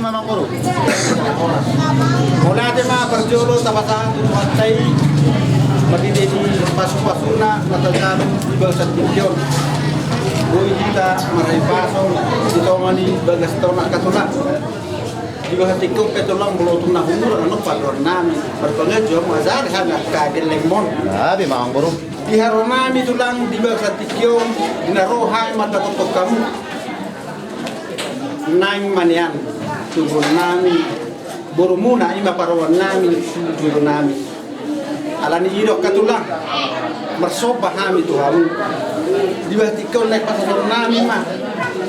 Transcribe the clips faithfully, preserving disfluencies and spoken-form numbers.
Amangboru. Mauliate ma parjolo tapasahat tu Tuhanta i marhite di pasupasuna na tajalo di bagasan tingki on. Boi hita marhahipason di tonga ni bagas tona, angka tulang. Di bagasan tingki on pe tulang, molo tung na humurang annon pandohan nami, marpangaji hamu, ajari hami angka gellengmon. Gabe ma, Amangboru. Di haroro nami tulang di bagasan tingki on, di na ro hami mandapothon hamu. Naeng ma nian tu boru nami, borumuna, i ma parumaen nami, tu boru nami. Alani i do, angka tulang, marsomba hami tu hamu. Di bagasan tingki on naeng pasahaton nami ma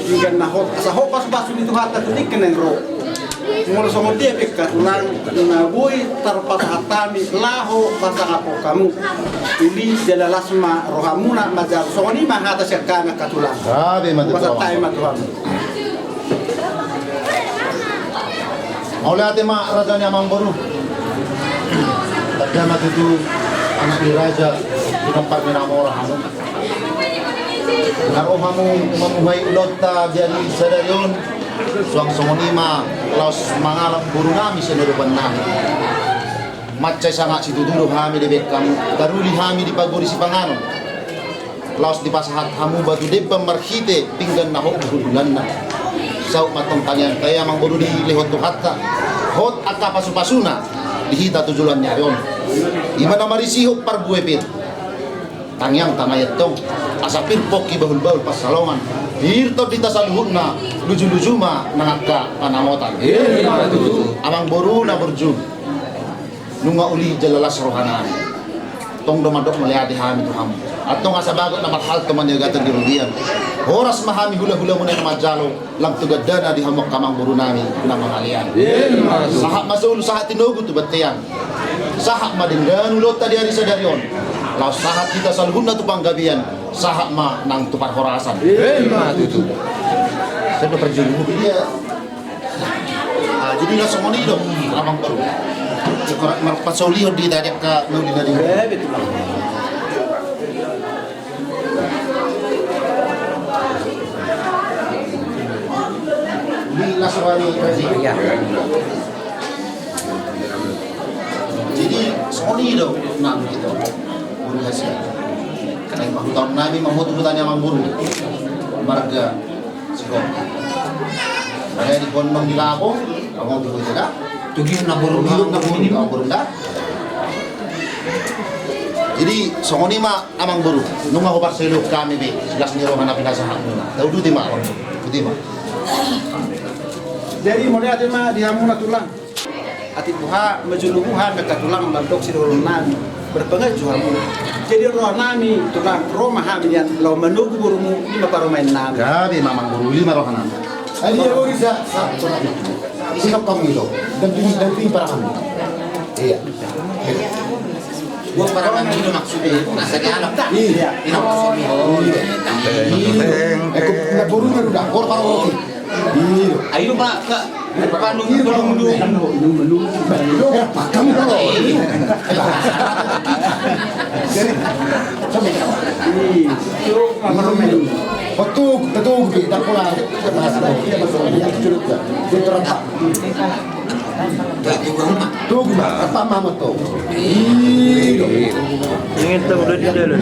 pinggan na hot, asa hot pasupasu ni Tuhanta tu tingki na naeng ro. Molo songon dia pe, angka tulang, na boi tarpasahat hami laho pasangaphon hamu, uli jala las ma rohamuna manjalo. Songon i ma hata sian hami, angka tulang. Gabe ma tutu. Pasahat hami ma tu hamu. Mauliate ma, raja ni amangboru. Tanda ma tutu anak ni raja, tinompar ni na mora hamu. Na ro hamu mamuhai ulaonta di ari sadari on, suang songon i ma laos mangalap boru nami sian adopan nami. Mansai sanga situtu do hami dibahen hamu, taruli hami di pagori sipanganon. Laos dipasahat hamu batu demban marhite pinggan na hot hundulanna. Saut ma antong tangiangta i, amangboru, dilehon Tuhanta hot angka pasupasuna di hita tu joloan ni ari on. I ma na marisihon parbue pir. Tangiangta ma i antong, asa pir pongki bahulbahul pansalongan, pir tondinta saluhutna lujuluju ma nang angka pangamotan. Emma tutu. Amangboru na burju, nunga uli jala las roha nami. Tong do mandok mauliate hami tu hamu. Antong asa bagot na marhalto maniagaton di robean. Horas ma hami hulahulamuna na manjalo, lam tu gandana di hamu angka amangboru nami na mangalean. Emma tutu. Sahat ma solu, sahat tinogu tu bontean. Sahat ma denggan ulaonta di ari sadari on. Laos sahat hita saluhutna tu panggabean. Sahat ma nang tu parhorasan. Emma tutu. Sai do parjolo. Iya. Ah, jadi na songon i do, amangboru. Marpasaulihon di tadi angka na uli na di. Eh, betul. Di las roha ni raja. Iya. Jadi songon i do nang, gitu. Boru Hasia. Karena i ma hutaon nami, ma hut-, huta ni amangboru. Marga Sihon. Marga di Gondong di Lapo, amang di Bojaga. Tu Giung na boru, Giung na boru, na boru da. Jadi songon i ma, amangboru, nunga huparsaulihon hami be las ni roha na pinasahatmuna. Tauduti ma, amangboru. Uduti ma. Jadi mauliate ma di hamuna, tulang. Atik boha ma jolo, boha ma, angka tulang, mandok sidohonon nami, marpangaji hamu. Jadi roha nami, tulang, ro ma hami nian laho manogu borumu, i ma parumaen nami. Gabe ma, amangboru, uli ma roha nami. Ai dia, boru, sa, sa, sa. Isi kau kami lo. Dampingi, dampingi para kami. Iya. Gua para kami itu maksudnya, masa dia anak. Iya. Ini maksudnya. Oh, iya. Iya. Eh, kau na boru baru dah, kau para roti. Iya. Ayo, Pak, Kak. Pak, nunggu, nunggu, nunggu. Nunggu, nunggu. Iya. Jadi, sampai kapan? Iya. Betul, betul, betul. Tak pulang. Dia masuk, dia masuk. Dia masuk. Dia terang, Pak. Tugu ma, apa mama tugu? Ingin tahu udah di dalam.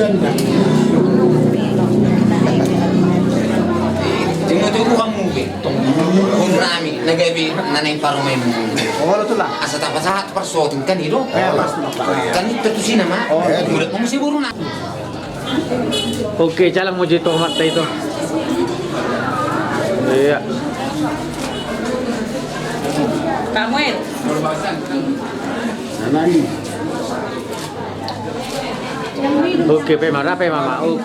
Tengok tugu hamu be. Boru nami, na gabe na naeng parumaenmu. Oh, lo tulang. Asa tapasahat parsoting kan i do. Kan i tutu sina ma. Udah kamu si boru nami. Oke, jalang muji tu mata itu. Iya. Samuel. Oke, pe mara, pe mama. Oke.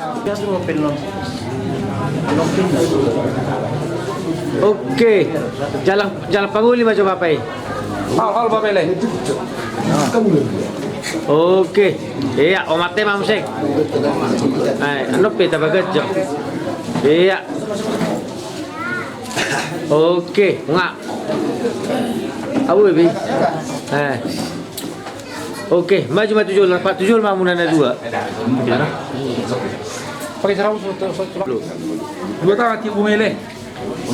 Oke, jalang, jalang pangoli ma jo bapak i. Hal, hal, bapak i le. Oke. Iya, omate ma muse. Ai, anu pe tabagas jo. Iya. Oke, nga. Abu, Ebi. Eh. Oke, maju, maju, jolo, Pak, tu jolo ma muna na dua. Pakai sarung, so, so, so, dua tangan, tiup bumele.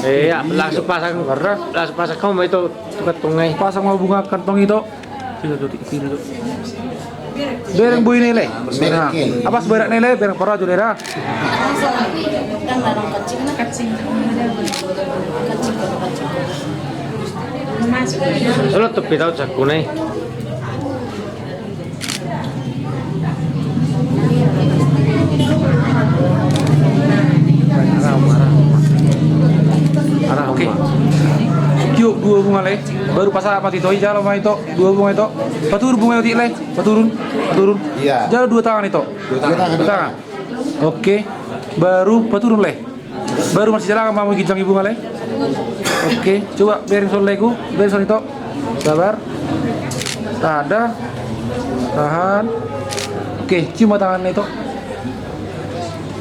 Iya, langsung pasang. Langsung pasang hamu ma, Ito, tu kantong i. Pasang ma bunga kantong i, Ito. Bereng boi na i, Le. Bereng. Apas barak na i, Le, bereng parajur, Le, da. Olo, topi tau cakku na i. Oke. Tiop dua bunga, Le. Baru pasang ma, Ito, i jalo ma, Ito. Dua bunga, Ito. Paturun bunga i, Le. Paturun. Paturun. Iya. Jalo dua tangan, Ito. Dua tangan. Dua tangan. Oke. Baru paturun, Le. Baru marsijalangan ma hamu ginjang i bunga, Le. Oke, coba bereng son, Leku, bereng son, Ito. Sabar. Tahan, da. Tahan. Oke, cium ma tangan, Ito.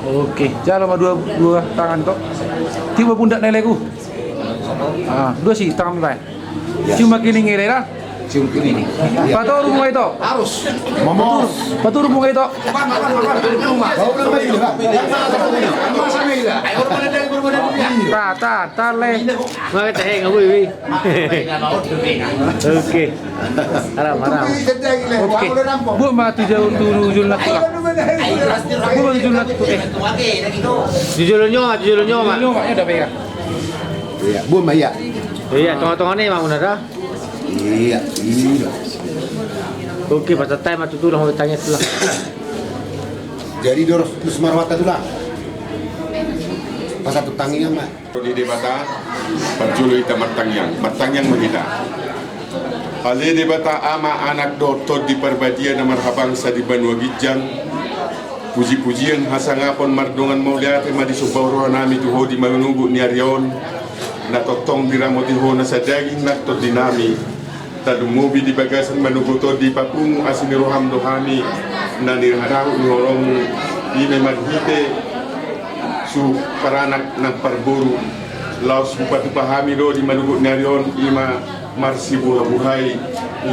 Oke, jalo ma dua, dua tangan, Ito. Cium ma pundak na i, Leku. Ah, dua si tangan, Leku. Cium ma kining i, Le, da. Cium kining. Paturun bunga, Ito. Harus. Momos. Paturun bunga, Ito. Ta, ta, ta, Le. Oke. Aram, aram. Oke. Buat ma tu jauh tu jauh nak tu lah. Buat ma tu jauh nak tu, eh. Jujur nyo ma, jujur nyo ma. Jujur nyo ma, ya, udah pegang. Iya, buat ma, iya. Iya, tongah-tongah ni, Mang Munara. Iya, iya. Oke, pasahat ma tu tulang, mau tanya tulang. Jadi, doros plus marwata tulang. Pasahat tu tangiang ma. Di Debata, parjolo hita martangiang, martangiang ma hita. Ale Debata Ama, Anak dohot Tondi Parbadia na marhabangsa di banua ginjang. Puji-pujian hasangapon mardongan mauliate ma disomba rohanami tu Ho di manogot ni ari on, na tongtong diramoti Ho nasa daging nang tondinami. Talumobi di bagasan manogot on dipapungu asi ni roham do hami, na nirahut ni holongmu, i ma marhite suhut paranak nang parboru. Laos hupatupa hami do di manogot ni ari on, i ma marsibuhabuhai,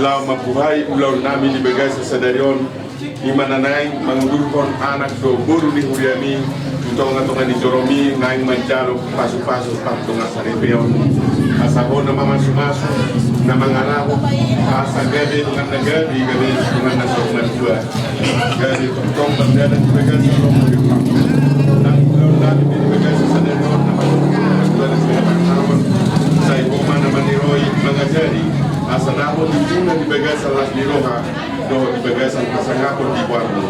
laho mambuhai ulaonnami di bagasan sadari on, i ma na naeng mangudurhon anak dohot boru ni huriami tu tongatonga ni joromi, naeng manjalo pasupasu pardongansaripeon. Asa Ho na mamasumasu, na mangarahon, asa gabe dongan na gabe, gabe dongan na saur matua. Gabe tongtong mardalan di bagasan roha. Nang ulaonnami di bagasan sadari on na mangarahon, sai Ho ma na maniroi mangajari, asa na ho dipuna di bagasan las ni roha dohot di bagasan hasangapon di goarmu.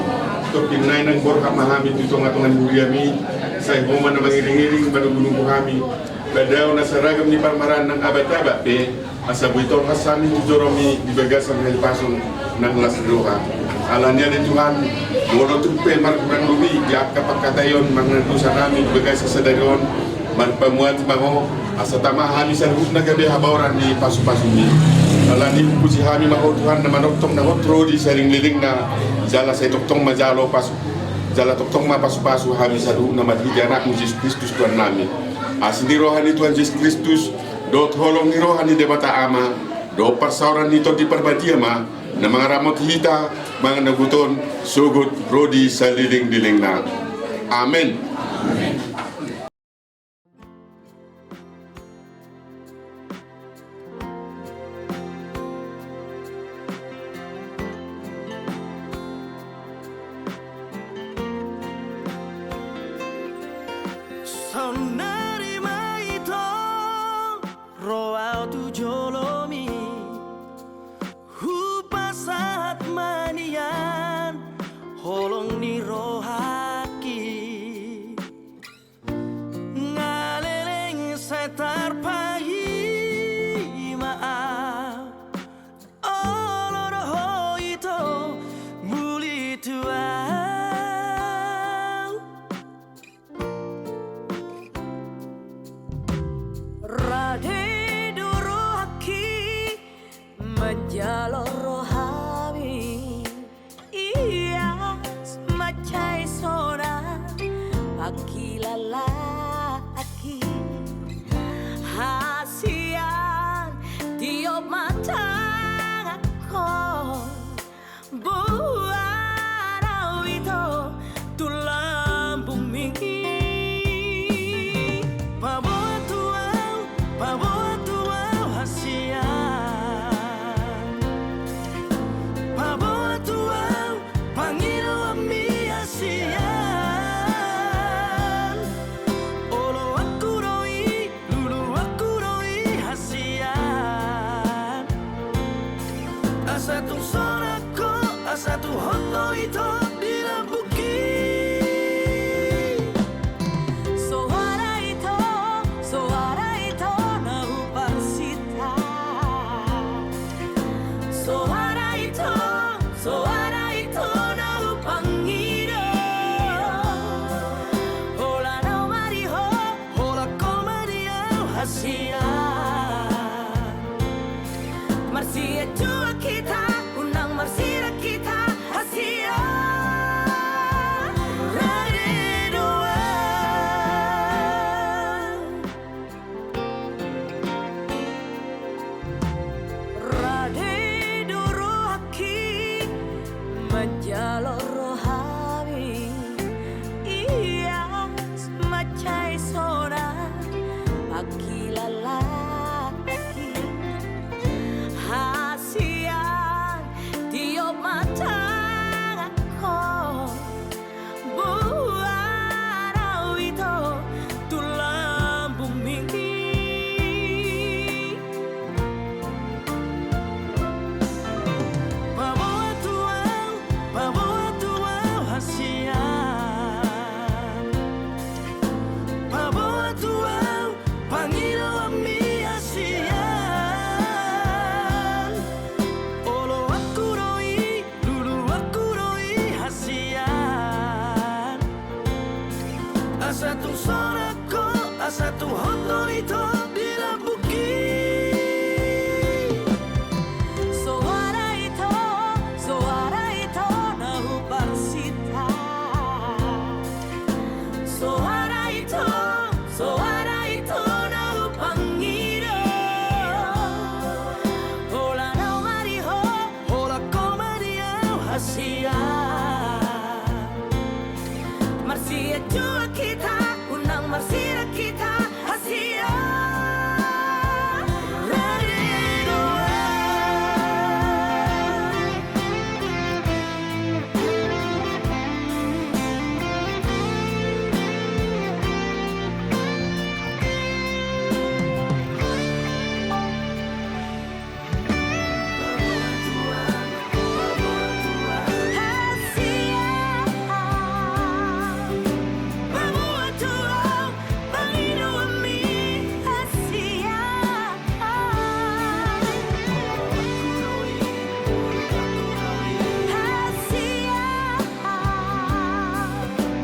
Tongkin nai naeng borhat ma hami tu tongatonga ni huriami, sai Ho ma na mangiringiring, manumbunubu hami. Padao nasa ragam ni parmaraan nang abat-abat pe, asa boi tolhas hami tu joromi di bagasan hahipason nang las ni roha. Alani i ale Tuhan, molo tung pe marhurang lobi di angka pangkataion manang dosanami di bagasan sadari on, marpamuati ma Ho, asa tama hami saluhutna gabe habaoran ni pasupasumi. Alani i hupuji hami ma Ho Tuhan na manongtong na hot ro di salelenglelengna, jala sai tongtong ma jalo pasu, jala tongtong ma pasupasu hami saluhutna marhite Anakmu Jesus Kristus Tuhannami. Asi ni roha ni Tuhan Jesus Kristus, dohot holong ni roha ni Debata Ama, dohot parsaoran ni Tondi Parbadia ma na mangaramoti hita manogot on sogot ro di salelenglelengna. Amen. Saonnari ma ito ro au tu jolomi, hupasahat ma nian holong ni rohangki. Nga leleng sai tarpaima au, olo do ho ito muli tu au. Rade do rohangki manjalo rohami. Ias mansai sonang pangkilalaanki. Hasian tiop ma tanganku, boan au ito tu lambungmi. Paboa tu Asa tung sonang ho, asa tung hot ho ito di lambungki. Soara ito, soara ito na huparsinta. Soara ito, soara ito na hupangido. Holan au ma di ho, holan ho ma di au hasian. Marsianjuan hita, unang marsirat hita hasian. Rade do au. Rade do rohangki manjalo rohami. Ia mansai sonang pangkilalaan hasian. Tiop ma tanganku, boan au ito tu lambungmi. Paboa tu au, paboa tu au hasian. Paboa tu au pangidoanmi hasian. Oloanku do i, luluanku do i hasian. Asa tung sonang ho, asa tung hot ho ito di lambungki. Soara ito, soara ito na huparsinta. Soara ito, soara ito na hupangido. Holan au ma di ho, holan ho ma di au hasian. Marsianjuan hita, unang marsirat hita hasian. Rade do au.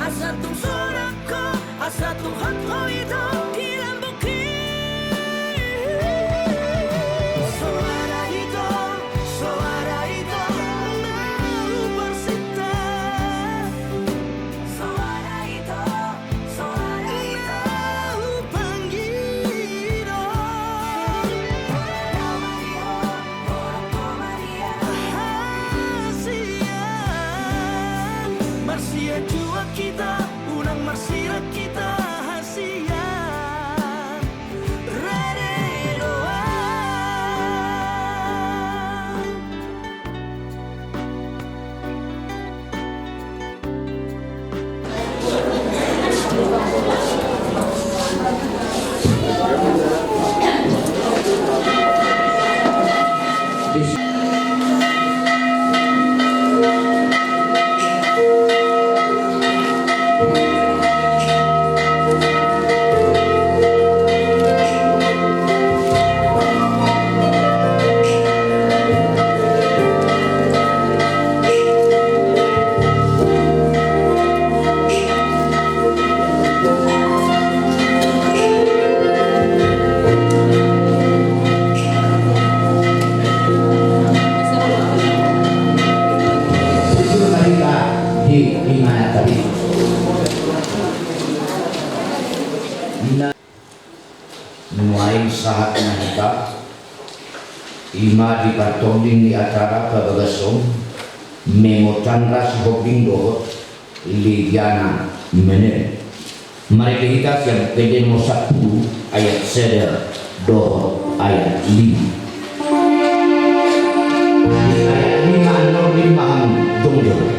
Asa tung sonang ho, asa tung hot ho ito di lambungki. Soara ito, soara ito na huparsinta. Soara ito, soara ito na hupangido. Hasian. Marsianjuan hita, unang marsirat hita hasian. Rade do au. Di imana tadi. Nuaeng sahat ma hita, ima di partording ni acara pabagason, Memo Chandra Sihombing dohot Lidiana Menel. Marende hita sian Pende nomor sampulu ayat sada dohot ayat lima. Ayat lima, annon lima hamu jongjong.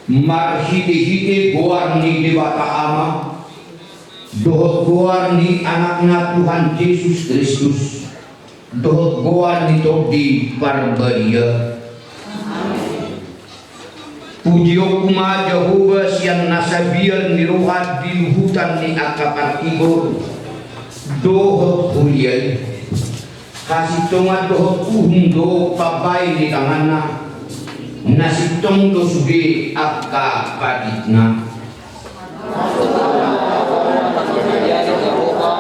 Marhitehite goar ni Debata Ama, dohot goar ni Anakna Tuhan Jesus Kristus, dohot goar ni Tondi Parbadia. Pujionku ma Jahowa sian na sabiar ni roha di luhutan ni angka partigor dohot huria i. Hasintongan dohot uhum do pambaen ni tanganna, na sintong do sude angka patikna. Jadi Jahowa,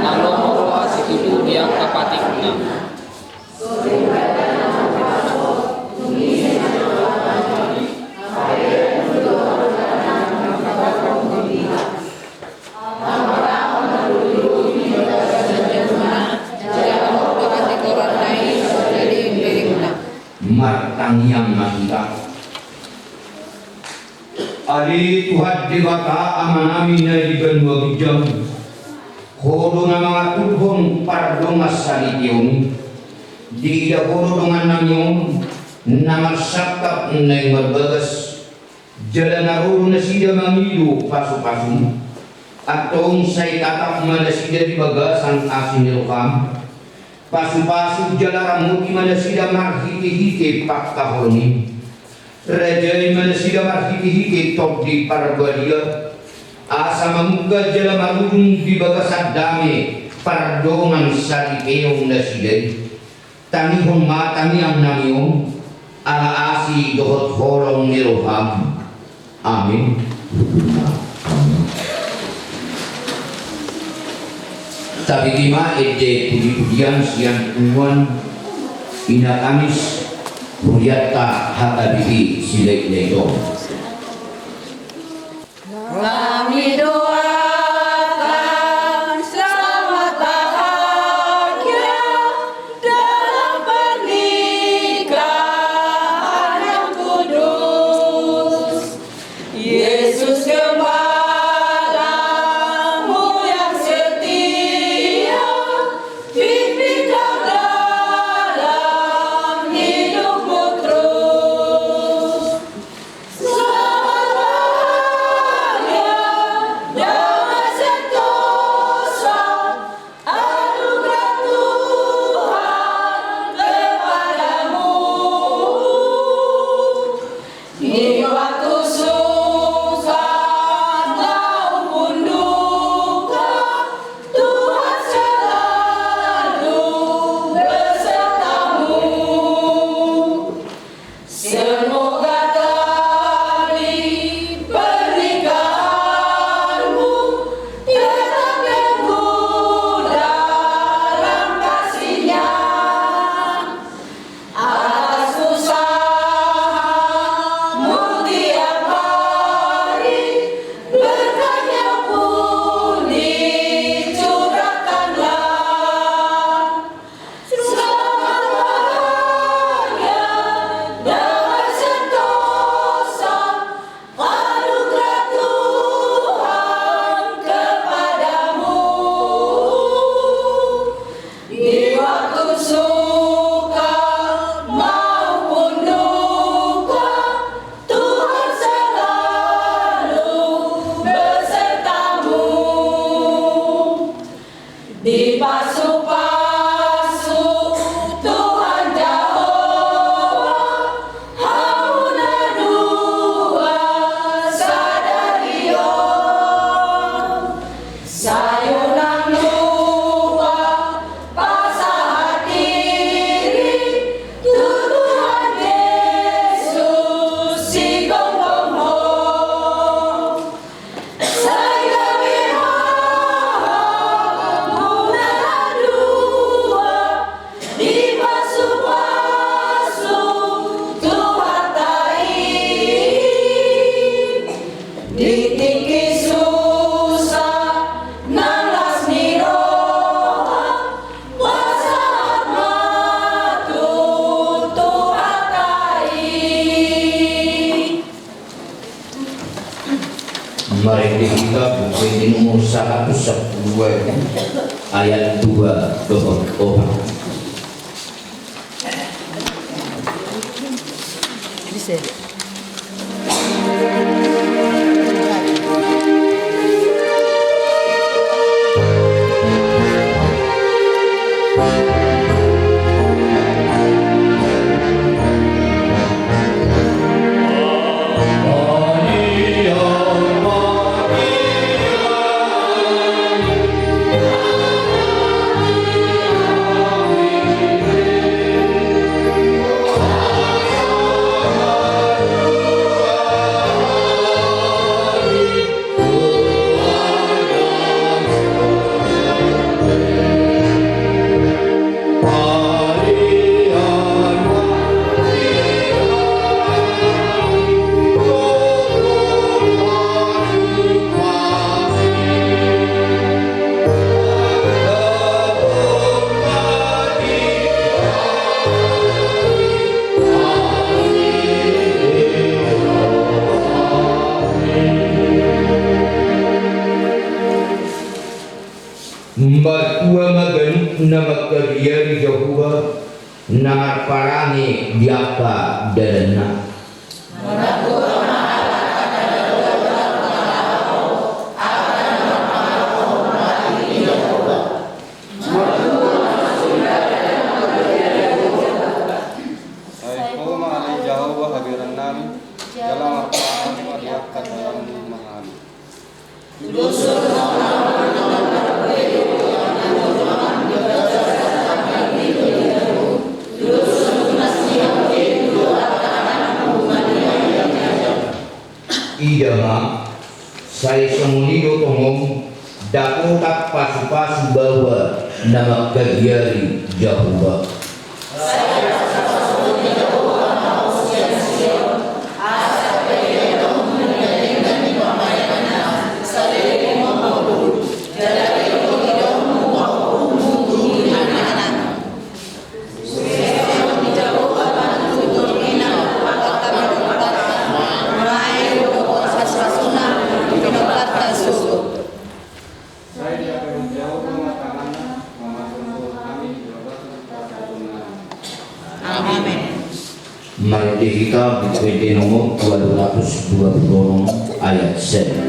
na lomo roha situtu di angka patikna. Martangiang ma hita. Ale Tuhan Debata Amanami na di banua ginjang, Ho do na mangaturhon pardongansaripeon i. Diida Ho do dongannami on na marsangkap naeng marbagas, jala na ro do nasida mangido pasupasum. Antong sai tatap ma nasida di bagasan asi ni roham. Pasupasu jala ramoti ma nasida marhitehite pangkaholongi. Rajai ma nasida marhitehite Tondi Parbadia, asa mamungka jala marujung di bagasan dame pardongansaripeon nasida i. Tangihon ma tangiangnami on, ala asi dohot holong ni roham. Amin. Tabege ma ende pujipujian sian punguan Ina Kamis hurianta H K B P Silaitulai on. Kami doakan selamat bahagia dalam pernikahan yang kudus. Yesus Gembalamu yang setia, pimpin Kau dalam hidupku terus. Selamat bahagia, damai sentosa, anugerah Tuhan kepadamu. Di waktu suka maupun duka, Tuhan selalu besertamu. Semoga tali pernikahanmu tetap teguh dalam kasih-Nya. Atas usahamu tiap hari, berkat-Nya pun dicurahkanlah. Selamat bahagia, damai sentosa, anugerah Tuhan kepadamu. Di waktu suka maupun duka, Tuhan selalu besertamu. Dipasupasu Tuhan Jahowa hamu na dua sadari on. Sai unang lupa pasahat diri tu Tuhan Jesus, sigomgom ho. Sai gabe hamu na dua dipasupasu Tuhanta i. Di tingki susah nang las ni roha, pasahat ma tu Tuhanta i. Marende hita buku ende nomor saratus sampulu dua ayat dua dohot opat. Na mangkabiari Jahowa, na marparange di angka dalanna. Sai Ho ma ale Jahowa habiaran nami, jala marparange ma di angka dalanmu ma hami. Ida ma, sai songon i do tongon dapotan pasupasu baoa na mangkabiari Jahowa. Amen. Marende hita buku ende nomor dua ratus dua puluh enam ayat satu.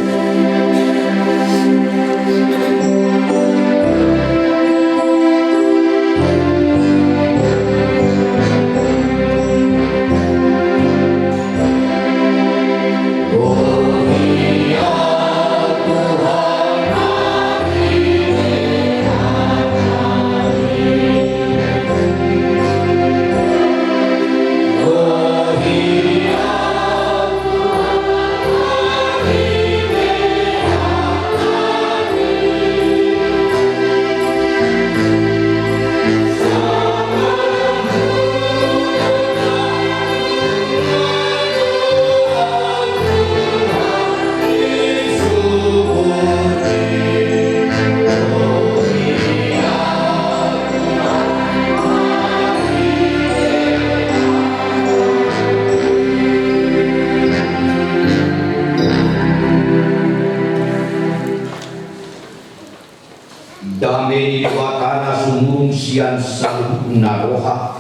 Dame ni Debata na sumurung sian saluhutna roha,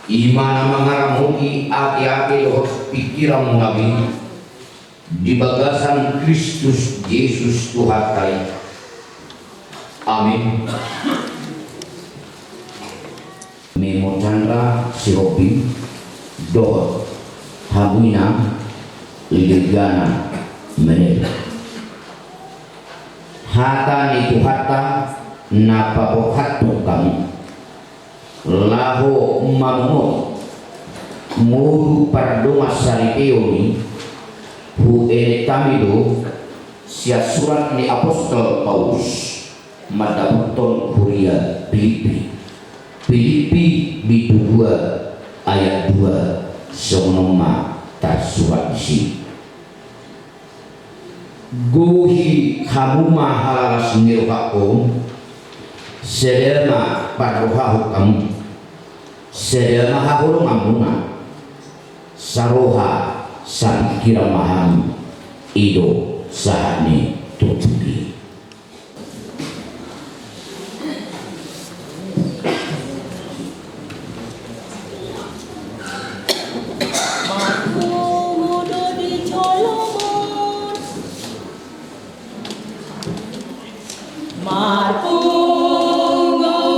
i ma na mangaramoti ateate dohot pingkiranmuna be di bagasan Kristus Jesus Tuhanta i. Amin. Memo Chandra Sihombing dohot hamu inang Liliana Menelu. Hata ni Tuhanta na paborhathon hamu laho mamongoti ngolu pardongansaripeon i, huelek hami do sian surat ni apostel Paulus mandapothon huria Pilippi. Pilippi bindu dua ayat dua, songon on ma tarsurat disi. Gohi hamu ma halalas ni rohangkon, sada ma parrohahon hamu, sada ma haholonganmuna, saroha sapingkiran ma hamu, i do sahat ni turpuk i. Marpungu do di jolomon. Marpungu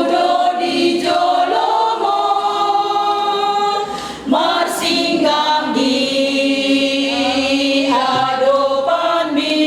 do di jolomon. Marsinggang di adopanmi.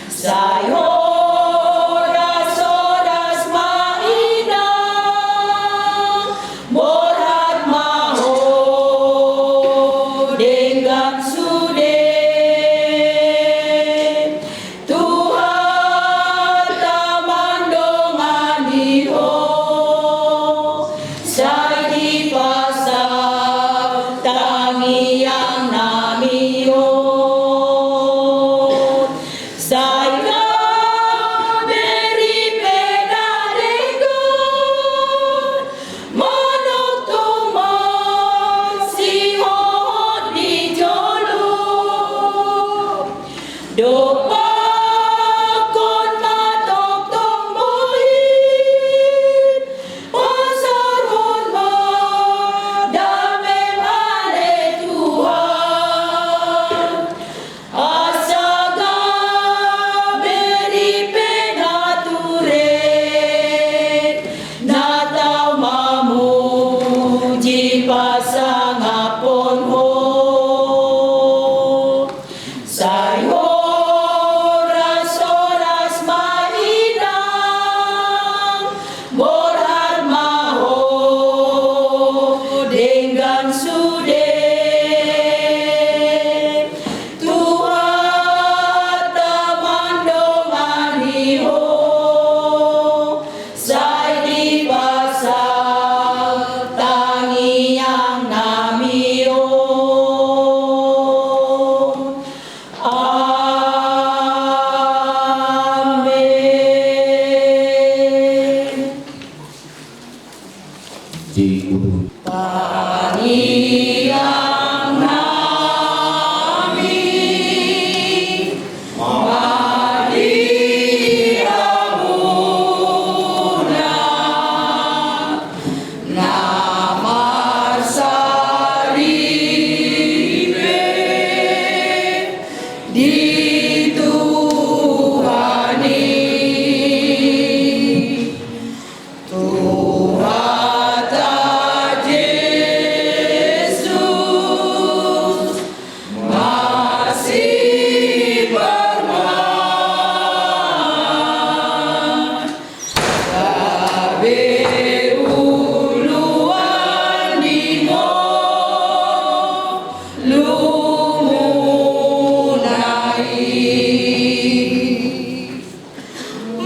Sai horas-horas ma inang, borhat ma ho denggan sude. Tuhanta mandongani ho, sai dipasang tangiang nami on. Sai gabe ripe na denggan, manongtong masihohot di jolo. Dompakkon ma tongtong bohit, pasaorhon ma damem ale Tuhan. Asa gabe ripe na ture, na tau mamuji pasangaphon ho. Sai horas-horas ma inang, borhat ma ho denggan sude. Tuhanta mandongani ho, sai dipasang tangiang nami on. Amen. Di ujung. Tangiang nami ma di hamuna, na marsaripe di Tuhan i. Tuhanta Jesus masiparman, gabe uluan ni ngolumuna i.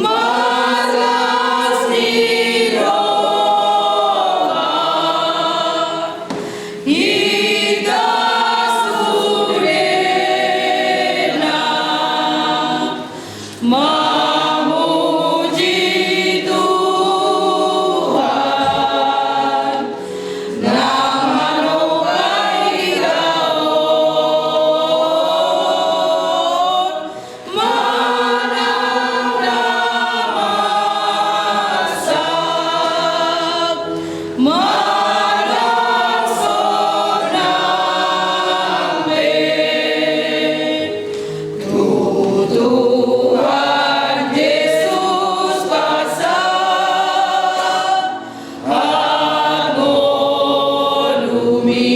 Marlas ni roha hita sudena mamuji Tuhan na manopai hita on. Manang na masak, manang sonang pe, tu Tuhan Jesus pasahat ngolumi.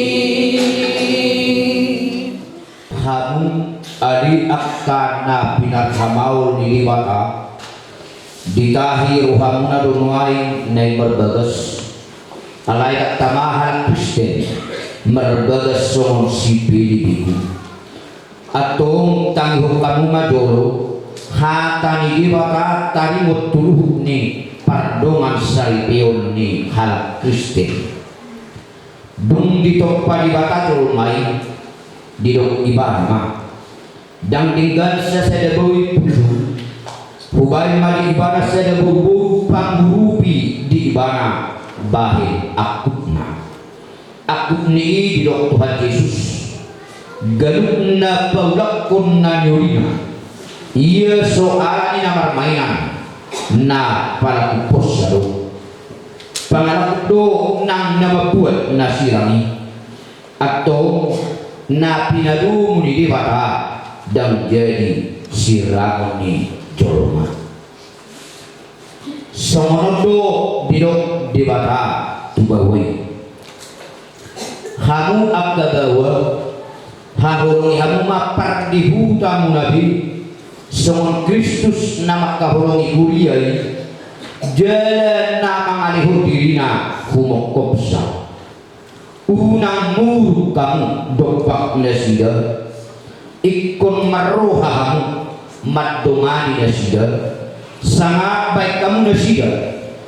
Hamu ale angka na pinarhamaol ni Debata, ditahi rohamuna do nuaeng na i marbagas, alai angka halak Kristen marbagas songon si Pilip i. Antong tangihon hamu ma jolo hata ni Debata taringot tu luhut ni pardongansaripeon ni halak Kristen. Dung ditompa Debata jolma i, didok Ibana ma, ndang denggan sasada boi pundu, hubahen ma di ibana sada boru-boru pangurupi di ibana bahen angkupna. Angkup ni i didok Tuhan Jesus, ganup na paulakkon na niolina, ia so ala ni na marmaenan, na palakuhonsa do. Pangalangkup do nang na mambuat na sirang i. Antong na pinadomu ni Debata ndang jadi sirangon ni jolma. Songon on do didok Debata tu baoa i. Hamu angka baoa, Haholongi hamu ma pardihutamuna be, songon Kristus na mangkaholongi huria i, jala na mangalehon dirina humongkopsa. Unang muruk hamu dompak nasida, ingkon marroha hamu mandongani nasida, sanga baen hamu nasida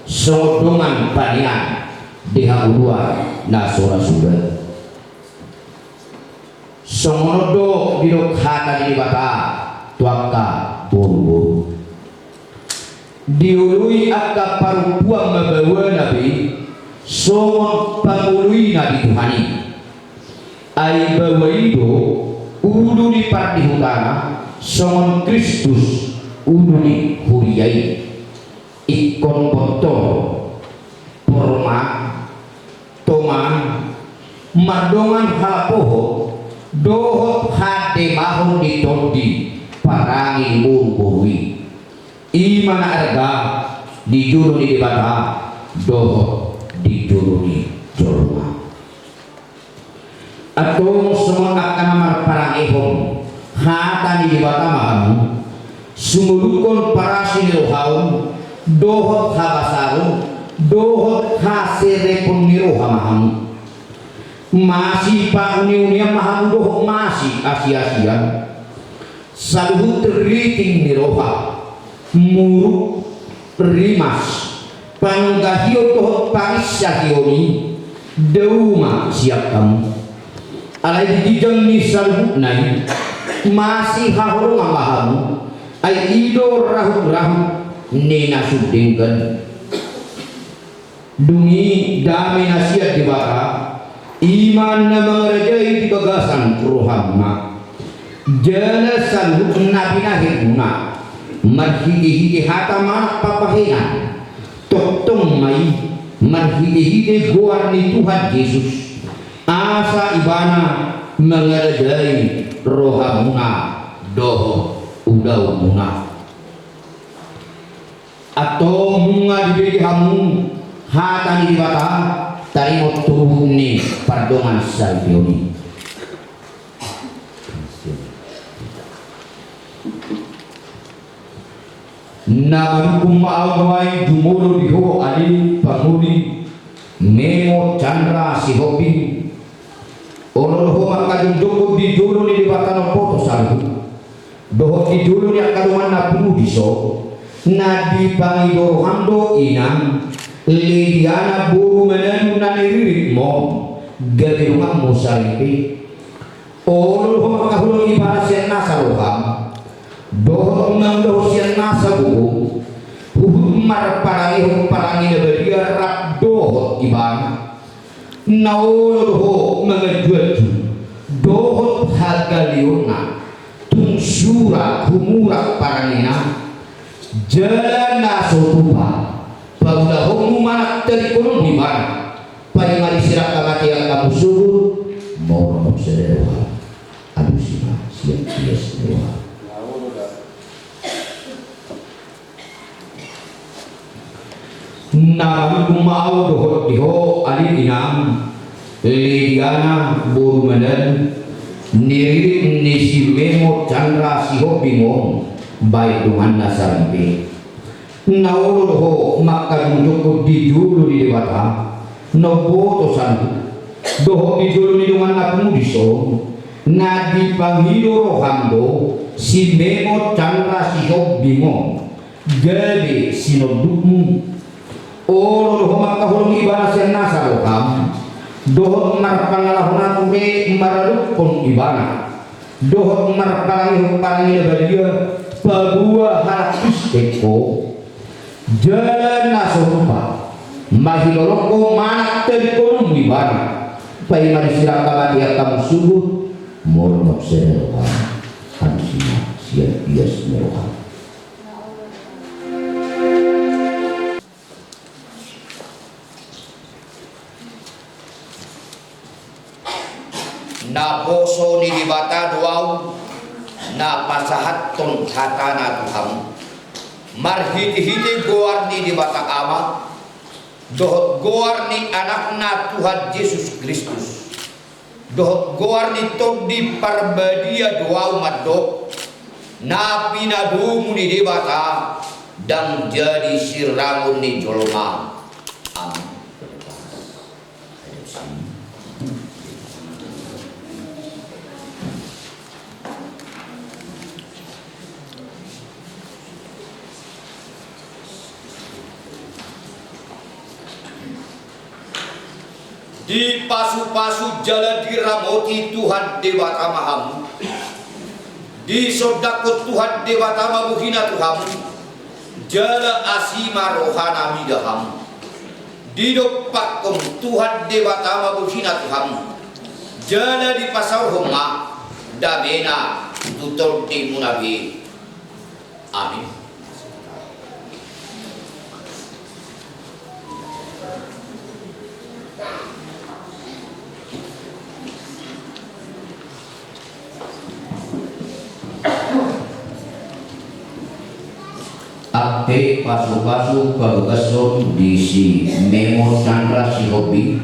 songon dongan panean di hangoluan na so ra suda. Songon on do didok hata ni Debata tu angka boruboru. Dioloi angka parompuan ma baoana be songon pangoloina di Tuhan i. Ai baoa i do ulu ni pardihutana, songon Kristus ulu ni huria i. Ingkon bontor, porma, toma, mardongan halapohot dohot hademahon di tondi parange ni boruboru i. I ma na arga di jolo ni Debata dohot di jolo ni jolma. Antong songon angka na marparangehon hata ni Debata ma hamu, sumolukhon parasi ni rohamu, dohot habasaron, dohot haserepon ni roha ma hamu. Masipauniunian ma hamu dohot masiasiasian. Saluhut riting ni roha, muruk, rimas, panunggahion dohot panginsahion i, dao ma sian hamu. Alai di ginjang ni saluhutna i, masihaholongan ma hamu, ai i do rahutrahut ni na sun denggan. Dung i dame na sian Debata, i ma na mangarajai di bagasan rohamuna. Jala saluhut na binahenmuna marhitehite hata manang papahenan, tongtong ma i marhitehite goar ni Tuhan Jesus, asa Ibana mangarajai rohamuna dohot ulaonmuna. Antong nunga dibege hamu hata ni Debata, taringot tu uhum ni pardongansaripeon i. Na manungkun ma ahu nuaeng jumolo di ho ale pangoli, Memo Chandra Sihombing. Olo do ho mangkajongjonghon di jolo ni Debata na umboto saluhut, dohot di jolo ni angka dongan na pungu dison, na dipangido roham do inang Lidiana boru Manado na niriritmon, gabe donganmu saripe. Olo do ho mangkaholongi ibana sian nasa roham, dohot mangulahon sian nasa gogo, huhut marparangehon parange na badia rap dohot ibana. Na olo do ho manganjuanju dohot hagaleonna, tung sura humurang parangena, jala na so tupa paulahonmu manang tadingkononmu ibana, paima di sirang hamatean hamu sogot, mormok sada roha. Alusi ma sian ias ni roha. Na manungkun ma ahu dohot di ho ale inang Lidiana boru Manado, niririt ni si Memo Chandra Sihombing on, baen donganna saripe. Na olo do ho mangkajongjonghon di jolo ni Debata na umboto saluhut, dohot di jolo ni dongan na pungu dison, na dipangido roham do si Memo Chandra Sihombing on, gabe sinondukmu. Olo do ho mangkaholongi ibana sian nasa roham, dohot marpangalaho na ture maradophon ibana, dohot marparangehon parange na badia paboa halak Kristen ho. Jala na so tupa mahilolongko manang tadingkononmu ibana, paima di sirang hamatean hamu sogot, mormok sada roha. Alusi ma sian ias ni roha. Naposo ni Debata do ahu na pasahathon hatana tu hamu, marhitehite goar ni Debata Ama, dohot goar ni Anakna Tuhan Jesus Kristus. Dohot goar ni Tondi Parbadia do ahu mandok, na pinadomu ni Debata, ndang jadi sirangon ni jolma. Amin. Dipasupasu jala diramoti Tuhan Debata ma hamu. Disondangkon Tuhan Debata ma bohina tu hamu, jala asi ma rohana mida hamu. Didompakkon Tuhan Debata ma bohina tu hamu, jala dipasaorhon ma damena tu tondimuna be. Amin. Ate pasupasu pabagason di si Memo Chandra Sihombing,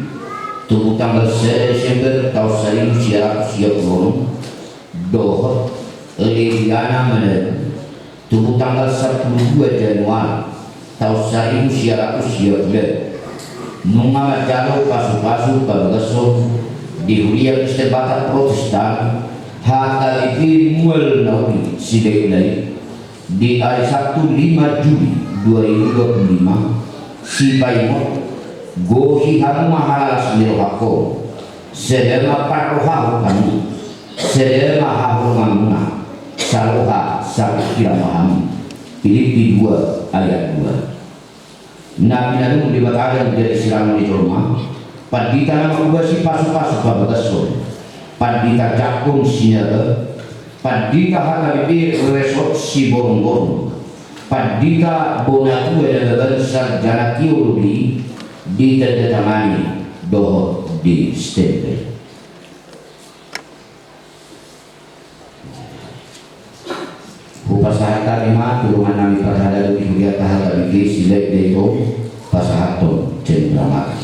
tubu tanggal sada Desember taon saribu sia ratus sia pulu onom, dohot Leviana Manado, tubu tanggal sampulu dua Januari taon saribu sia ratus sia pulu. Nunga manjalo pasupasu pabagason di Huria Kristen Batak Protestan, H K B P Mual Nauli Silailai, di ari Sabtu lima Juli dua ribu dua puluh lima, sipaingot, gohi hamu ma halalas ni rohangkon, sada ma parrohahon hamu, sada ma haholonganmuna, saroha sapingkiran ma hamu. Pilippi dua ayat dua. Na pinadomu ni Debata, ndang jadi sirangon ni jolma. Pandita na mangubasi pasupasu pabagason, Pandita Jakung Sinaga, Pandita H K B P Resort Siborongborong, Pandita Bonatua Dalaban, sarjana teologi, ditandatangani dohot distempel. Hupasahat hami ma tu dongan nami parhalado di Huria Tahan Tabike Silailai on, pasahathon cendramata.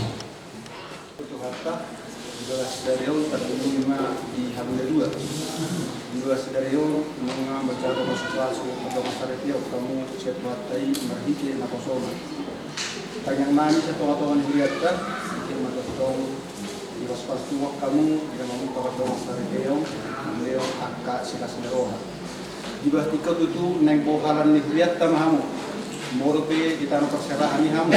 Tuhanta, di bagasan sadari on tarlumobi ma di hamu na dua. Di bagasan sadari on nunga manjalo pasupasu, atau masyarakat, hamu sian Tuhanta i marhite naposona. Tangiang nami sian tongatonga ni hurianta, ike ma tongtong dipasupasu Tuhan hamu, di na mamungka pardongan sareteon, mangaleon angka silas ni roha. Di bagasan tingki on tutu naeng bohalan ni hurianta ma hamu. Molo pe di tano parserahan i hamu,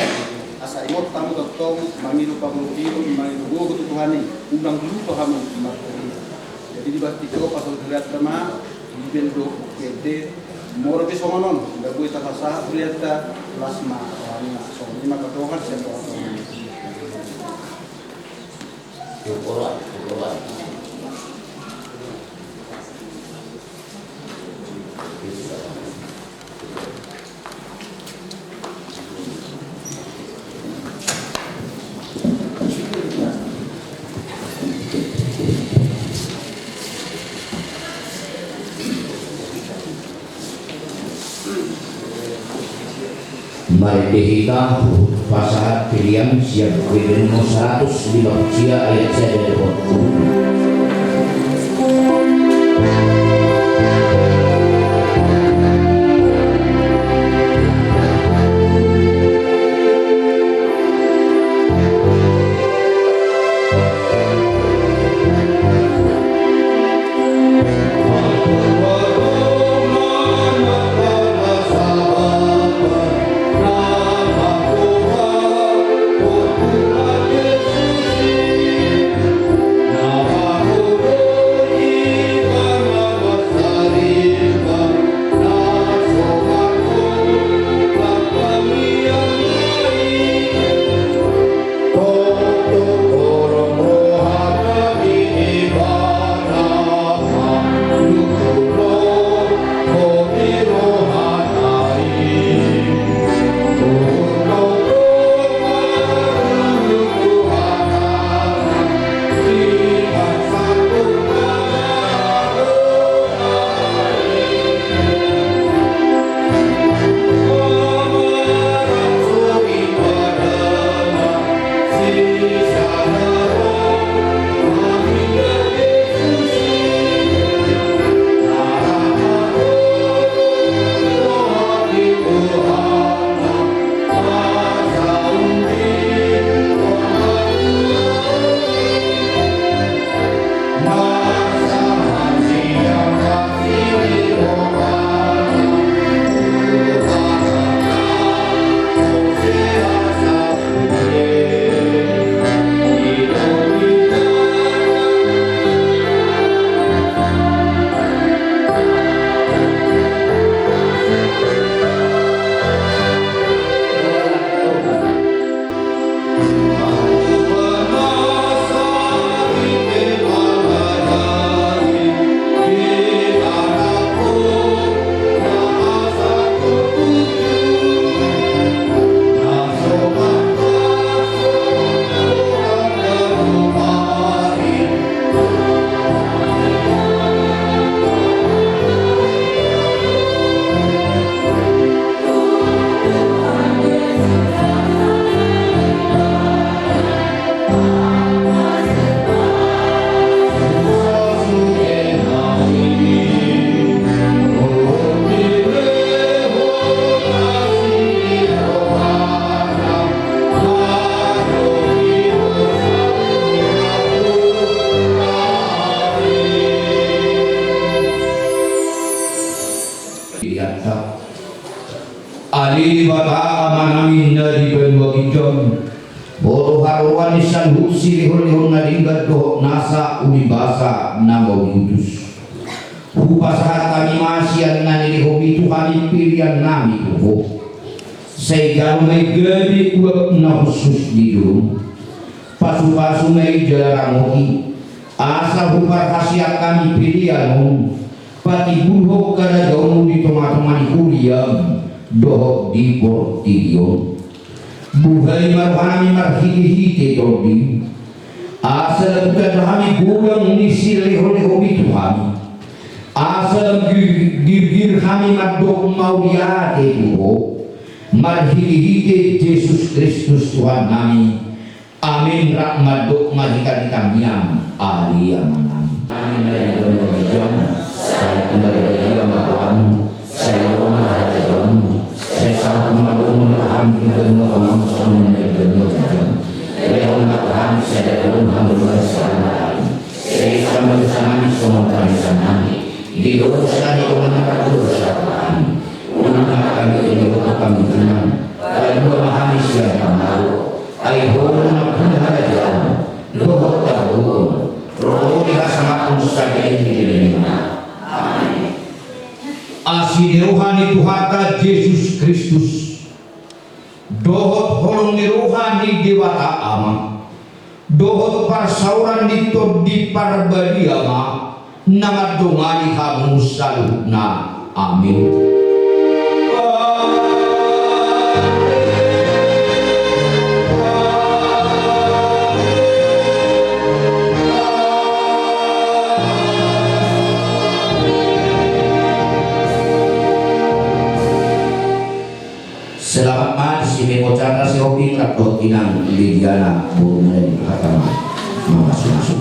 asa ingot hamu tongtong mangido pangolop-olop, mangido gogo tu Tuhan i, unang lupa hamu marhuria. Jadi di bagasan tingki on pasahat hurianta ma, dipen do, dipen do. Molo pe songon on, nda boi tapasahat hurianta, las ma rohana. Songon i ma pardongan sian Tuhan. Marende hita pasahat pilihan siap, Bibel nomor seratus lima puluh tiga ayat satu. Ale Debata Amanami na di banua ginjang, Ho do haroroan ni saluhut silehonlehon na denggan dohot nasa ulibasa na mau diutus. Hupasahat hami ma sian na nilehonMi tu hami peleannami tu Ho. Sai jalo ma i gabe uap na hushus di joloM. Pasupasu ma i jala ramoti, asa huparhaseang hami pelean on, patimbulhon harajaonMu di tongatonga ni huriaM dohot di portibi on. Buhai ma rohanami marhitehite TondiM, asa lam hutanda hami godang ni silehonlehonMi tu hami, asa lam gir-, girgir hami mandok mauliate tu Ho, marhitehite Jesus Kristus Tuhannami. Amen. Rap mandok ma hita di tangiang, Ale Amanami. Amen. Sai lam hutanda hami godang ni silehonlehonMi tu hami, sai lam hutanda hami godang ni silehonlehonMi tu hami, asa lam girgir hami mandok mauliate tu Ho, marhitehite Jesus Kristus Tuhannami. Amen. Rap mandok ma hita di tangiang, Ale Amanami. Lehon ma tu hami sada ulaon hangoluan sian Tuhan. Sai lam dosanami songon panesanami di dosa ni dongan na pardosa tu hami. Unang hami diboto pangoluan, palua ma hami sian pangago. Ai Ho do nampuna harajaon dohot hagogoon dohot hasangapon sadari on. Amen. Asi ni roha ni Tuhanta Jesus Kristus, dohot holong ni roha ni Debata Ama, dohot parsaoran ni Tondi Parbadia ma na mandongani hamu saluhutna. Amen. Selamat ma di si Memo Chandra Sihombing rap dohot inang Lidiana boru na di Hatama. Mamasumasu.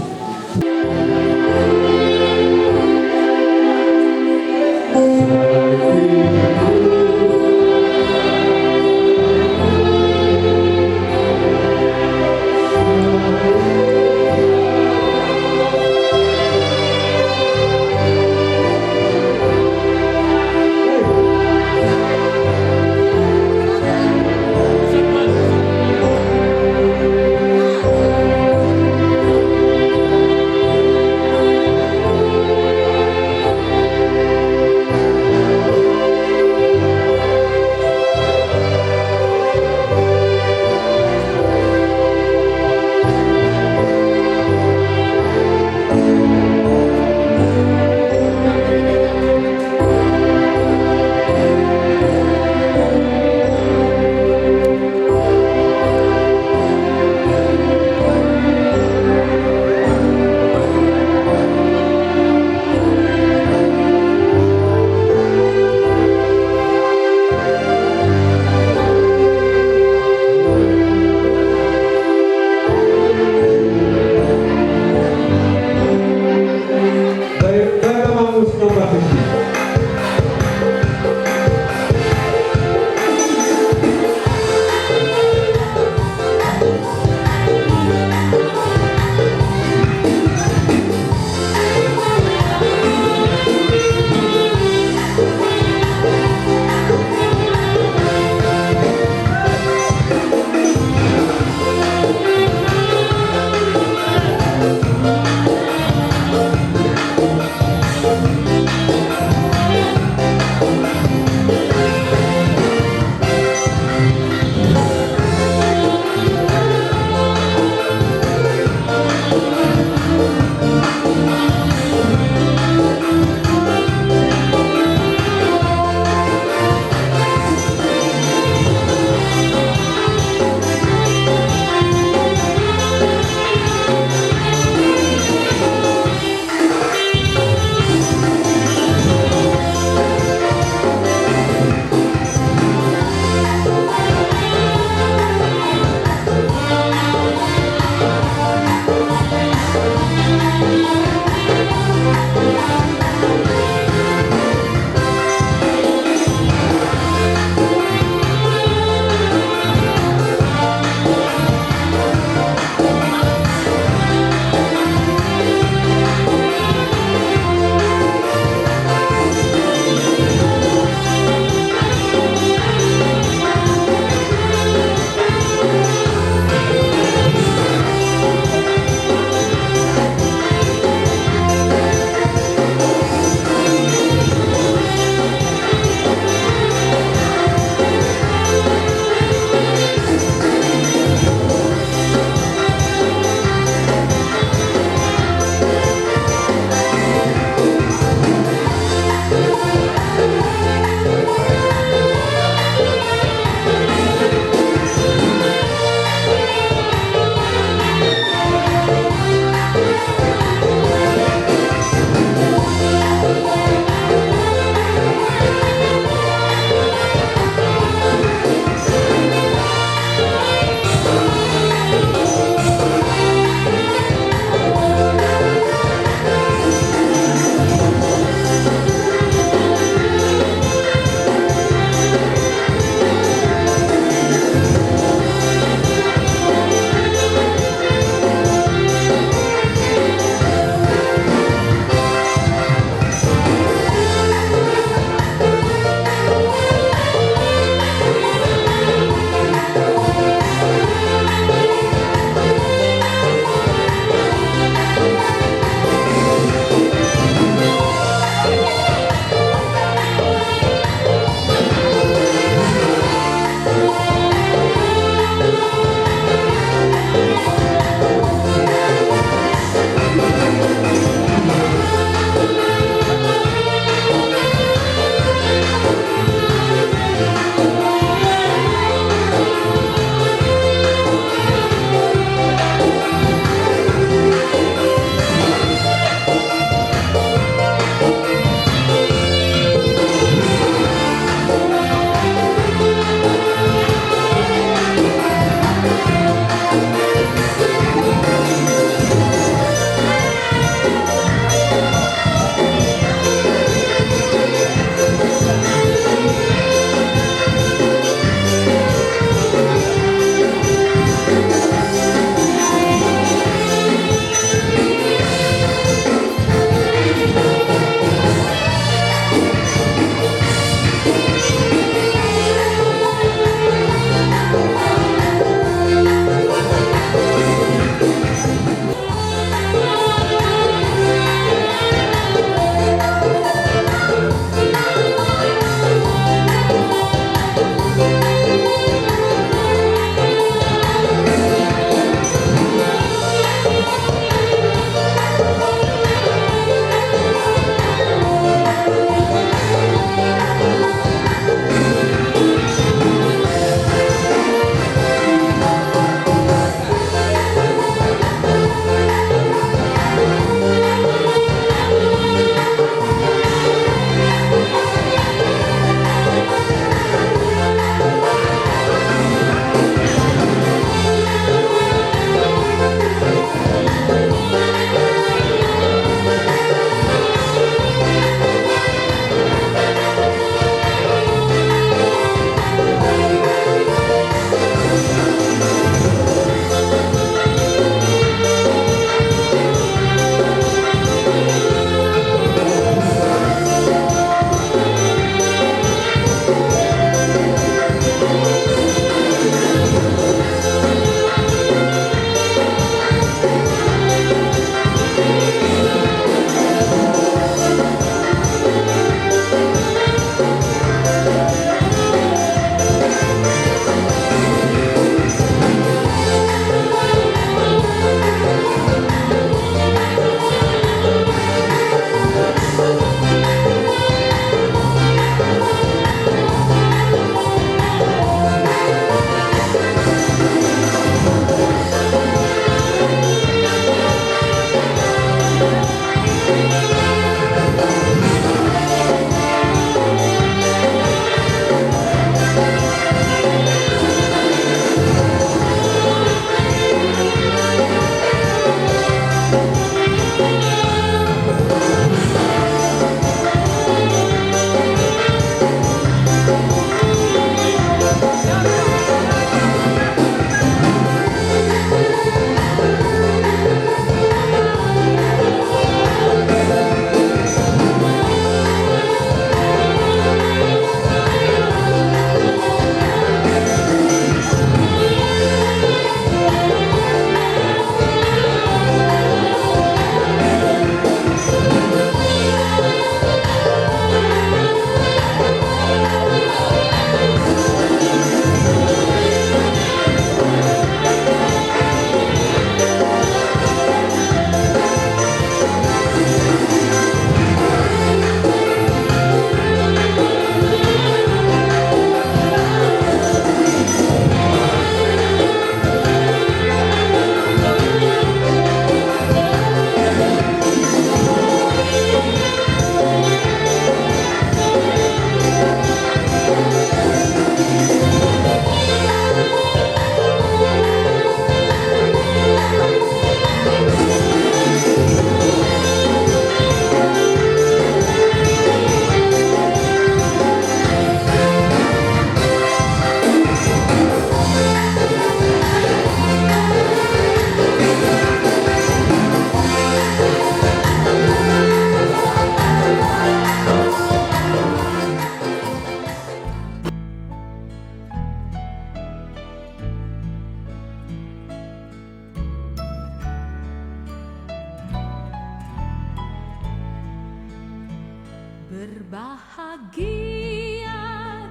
Bahagia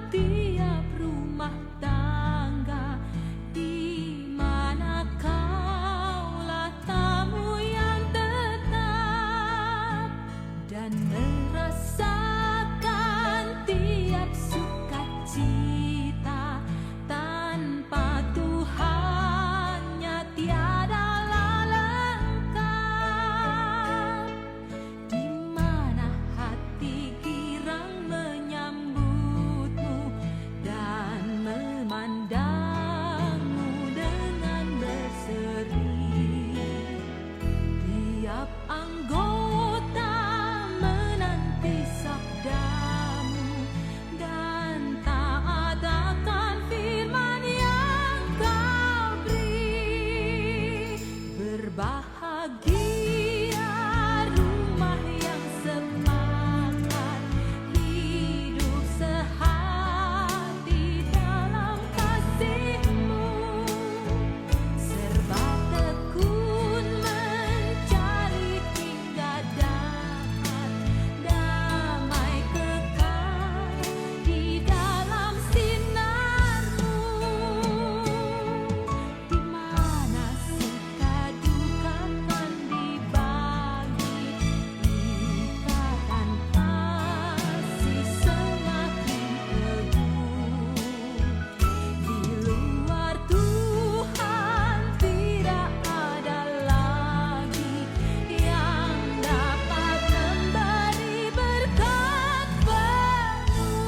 tiap rumah tangga di mana kaulah tamu yang tetap dan merasakan tiap sukacita tanpa Tuhannya tiadalah lengkap. Di mana hati girang menyambutmu dan memandangmu dengan berseri. Tiap anggota menanti sabdamu dan taat akan firman yang kau beri. Berbahagia rumah yang sepakat hidup sehati dalam kasih-Mu. Serba tekun mencari hingga dapat damai kekal di dalam sinar-Mu. Di mana suka duka kan dibagi, ikatan kasih semakin teguh. Di luar Tuhan tidak ada lagi yang dapat memberi berkat penuh.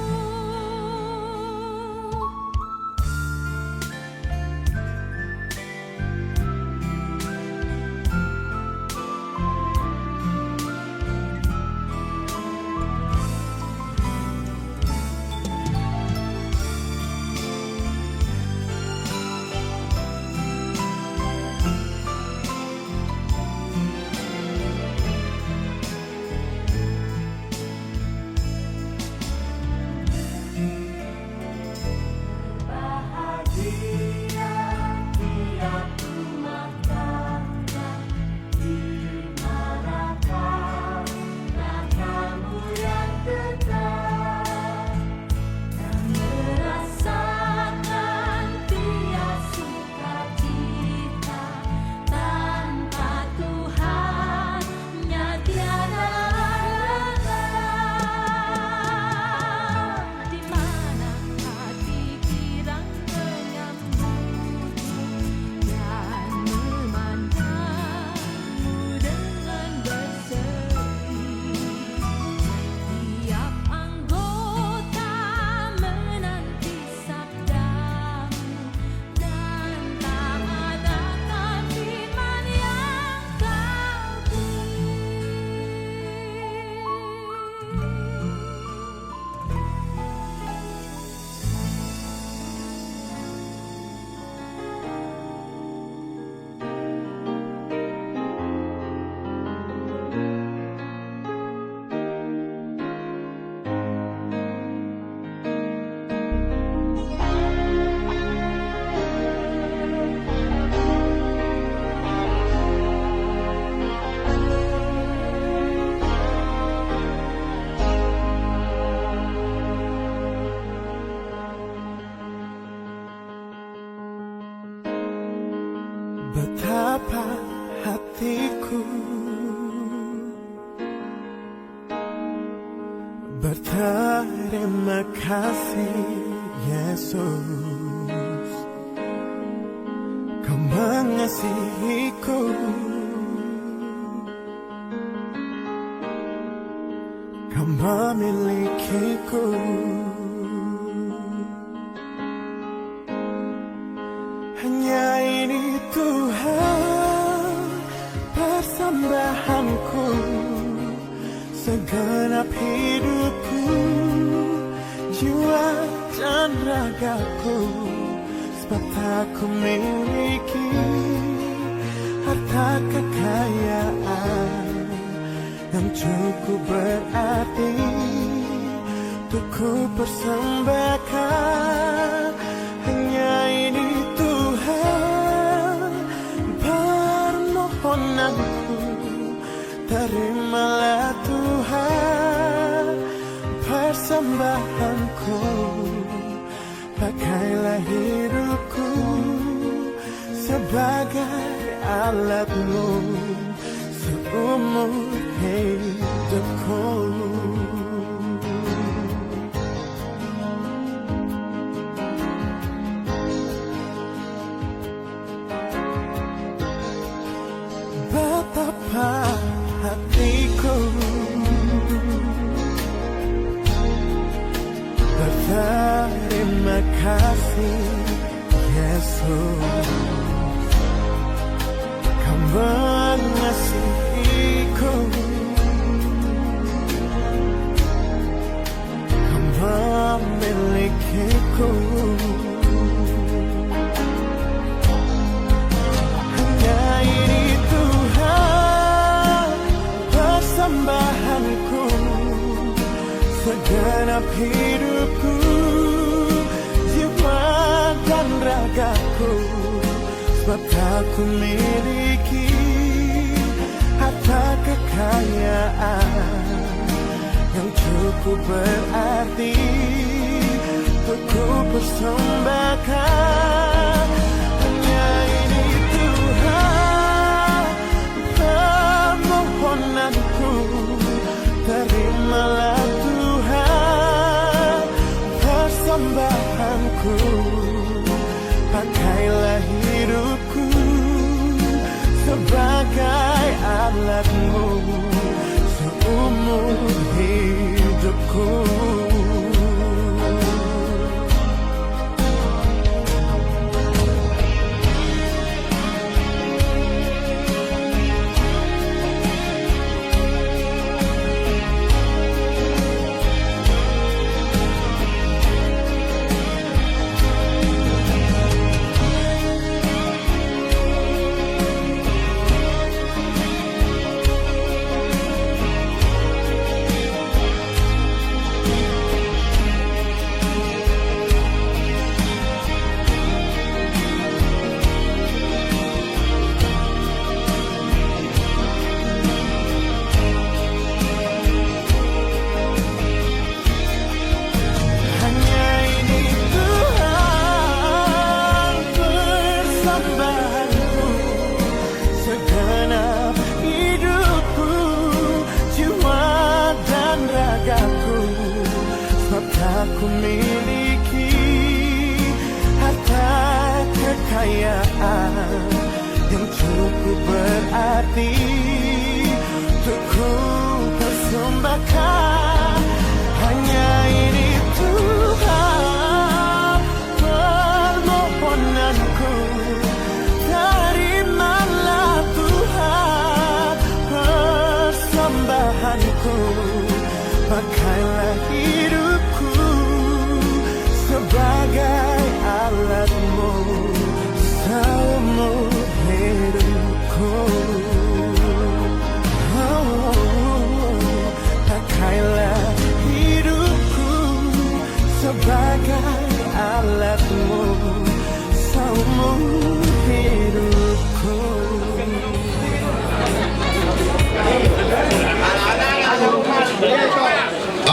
Bahagia tiap rumah tangga di mana kaulah tamu yang tetap dan merasakan tiap sukacita tanpa Tuhannya tiada lengkap. Di mana hati girang menyambutmu dan memandangmu dengan berseri. Tiap anggota menanti sabdamu dan taat akan firman yang kau beri. Betapa hatiku berterima kasih, Yesus, Kau mengasihiku, Kau memilikiku. Hanya ini Tuhan persembahanku, segenap hidupku, jiwa dan ragaku, sebab tak ku miliki harta kekayaan yang cukup berarti untuk ku persembahkan. Hanya ini Tuhan permohonanku, terimalah Tuhan Persembahanku, pakailah hidupku sebagai alatmu seumur hidupku. Betapa hatiku berterima kasih, Yesus. Kau mengasihiku, Kau memilikiku. Hanya ini Tuhan persembahanku, segenap hidupku, jiwa dan ragaku. Sebab tak kumiliki harta kekayaan yang cukup berarti untuk kupersembahkan. Hanya ini Tuhan permohonanku, terimalah Tuhan persembahanku. Pakailah hidupku sebagai alatmu seumur hidupku. Hanya ini Tuhan persembahanku, segenap hidupku, jiwa dan ragaku. Sebab tak kumiliki harta kekayaan yang cukup berarti untuk kupersembahkan. Hanya ini Tuhan permohonanku, terimalah Tuhan persembahanku. Pakailah hidupku sebagai alatmu seumur hidupku. Oh, pakailah hidupku sebagai alatmu seumur hidupku.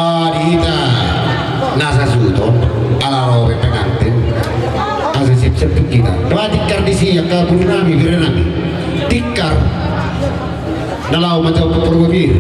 Ah, di hita na sasuhut on, ala ro pe pengantin, asa siap-siap tu hita. Doa tikar disi angka boru nami, bere nami. Tikar na laho manjalo porgobir.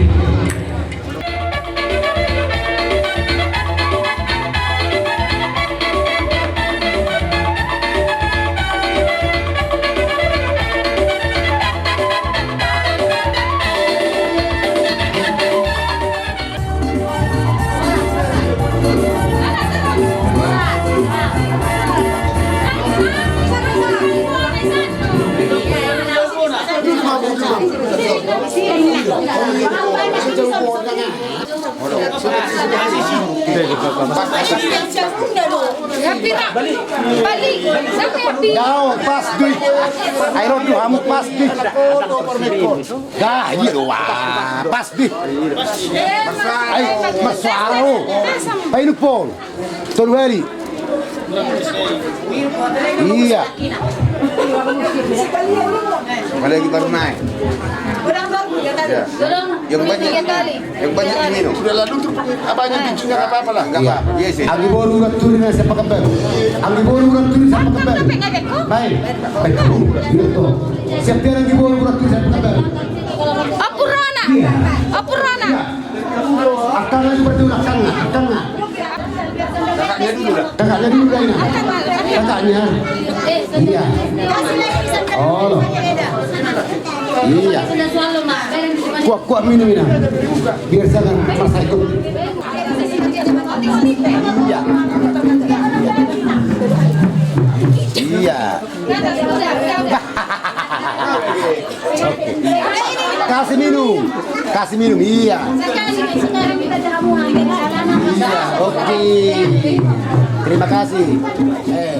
Dao, pas di. Aero tu hamu pas di. Dah, i do, wah, pas di. Ai, marsuara, o. Painum pol. Tolu hali. Iya. Apalagi baru naik. Ya. Yang banyak, yang banyak minum. Sudah lalu tuh, apa aja, pincunya nggak apa-apa lah. Nggak apa-apa. Iya sih. Anggi boru urat turi na siap pakai bel. Anggi boru urat turi siap pakai bel. Baik. Baik. Siap dia anggi boru urat turi siap pakai bel. Apurana. Iya. Apurana. Iya. Angkatnya seperti udah angkatnya, angkatnya. Kakaknya dulu dah. Kakaknya dulu dah ini. Kakaknya. Iya. Oh, loh. Iya. Kuat-kuat minum ini. Biar jangan merasa ikut. Iya. Iya. Oke. Kasih minum. Kasih minum, iya. Iya, oke. Terima kasih. Eh.